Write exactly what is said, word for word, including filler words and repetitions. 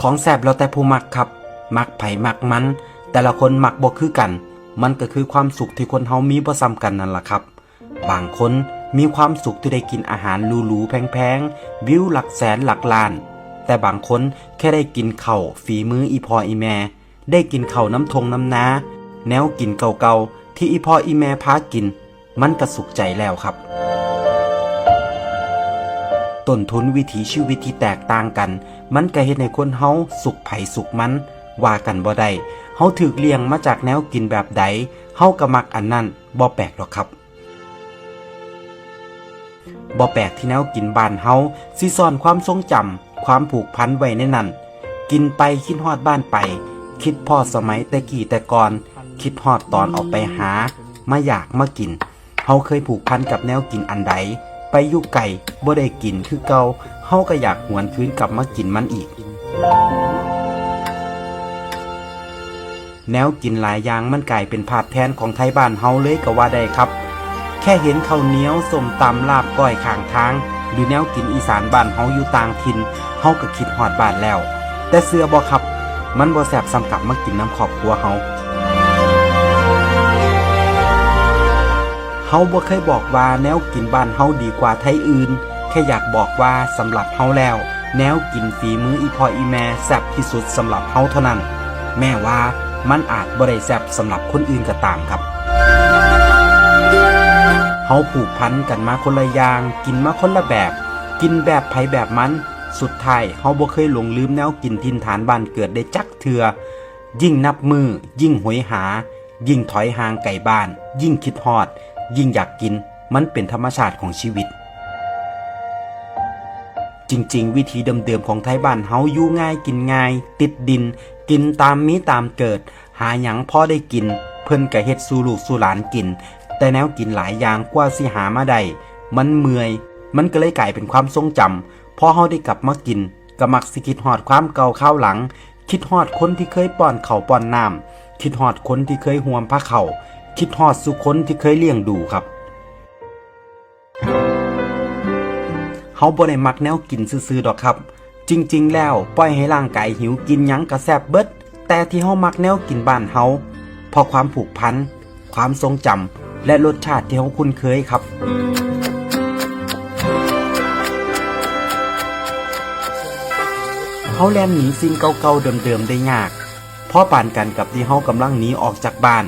ของแซ่บแล้วแต่ผู้มักครับ มักไผมักมัน แต่ละคนมักบ่คือกัน มันก็คือความสุขที่คนเฮามีบ่ส่ำกันนั่นล่ะครับ บางคนมีความสุขที่ได้กินอาหารหรูๆแพงๆ วิวหลักแสนหลักล้าน แต่บางคนแค่ได้กินข้าวฝีมืออีพ่ออีแม่ ได้กินข้าวน้ำทงน้ำนา แนวกินเก่าๆที่อีพ่ออีแม่พากิน มันก็สุขใจแล้วครับ ต้นทุนวิถีชีวิตที่แตกต่างกัน มันก็เฮ็ดให้คนเฮาสุขไผสุขมัน ว่ากันบ่ได้ เฮาถูกเลี้ยงมาจากแนวกินแบบใด เฮาก็มักอันนั้น บ่แปลกดอกครับ บ่แปลกที่แนวกินบ้านเฮาสิซ่อนความทรงจำ ความผูกพันไว้ในนั้น กินไปคิดฮอดบ้านไป คิดพ้อสมัยแต่กี้แต่ก่อน คิดฮอดตอนออกไปหา มาอยากมากิน เฮาเคยผูกพันกับแนวกินอันใด ไปอยู่ไกลบ่ได้กินคือเก่า เฮาก็อยากหวนคืนกลับมากินมันอีก แนวกินหลายอย่างมันกลายเป็นภาพแทนของไทบ้านเฮาเลยก็ว่าได้ครับ แค่เห็นข้าวเหนียว ส้มตำ ลาบก้อยข้างทาง หรือแนวกินอีสานบ้านเฮาอยู่ต่างถิ่น เฮาก็คิดฮอดบ้านแล้ว แต่เชื่อบ่ครับ มันบ่แซ่บส่ำกลับมากินนำครอบครัวเฮา เฮาบ่เคยบอกว่าแนวกินบ้านเฮาดีกว่าไทอื่น แค่อยากบอกว่าสำหรับเฮาแล้ว แนวกินฝีมืออีพ่ออีแม่แซ่บที่สุดสำหรับเฮาเท่านั้น แม้ว่ามันอาจบ่ได้แซ่บสำหรับคนอื่นก็ตามครับ เฮาผูกพันกันมาคนละอย่าง กินมาคนละแบบ กินแบบไผแบบมัน สุดท้ายเฮาบ่เคยหลงลืมแนวกินถิ่นฐานบ้านเกิดได้จักเทื่อ ยิ่งนับมื้อ ยิ่งโหยหา ยิ่งถอยห่างไกลบ้าน ยิ่งคิดฮอด ยิ่งอยากกิน มันเป็นธรรมชาติของชีวิต จริงๆ วิถีเดิมๆของไทบ้านเฮาอยู่ง่ายกินง่าย ติดดิน กินตามมีตามเกิด หาหยังพอได้กิน เพิ่นก็เฮ็ดสู่ลูกสู่หลานกิน แต่แนวกินหลายอย่างกว่าสิหามาได้ มันเมื่อย มันก็เลยกลายเป็นความทรงจำ พอเฮาได้กลับมากิน ก็มักสิคิดฮอดความเก่าคราวหลัง คิดฮอดคนที่เคยป้อนข้าวป้อนน้ำ คิดฮอดคนที่เคยห่วมพาเข้า คิดฮอดสู่คนที่เคยเลี้ยงดูครับ เฮาบ่ได้มักแนวกินซื่อๆดอกครับ จริงๆแล้วปล่อยให้ร่างกายหิวกินหยังก็แซ่บเบิด แต่ที่เฮามักแนวกินบ้านเฮา เพราะความผูกพัน ความทรงจำ และรสชาติที่เฮาคุ้นเคยครับ เฮาแล่นหนีสิ่งเก่าๆเดิมๆได้ยาก พอปานกันกับที่เฮากำลังหนีออกจากบ้าน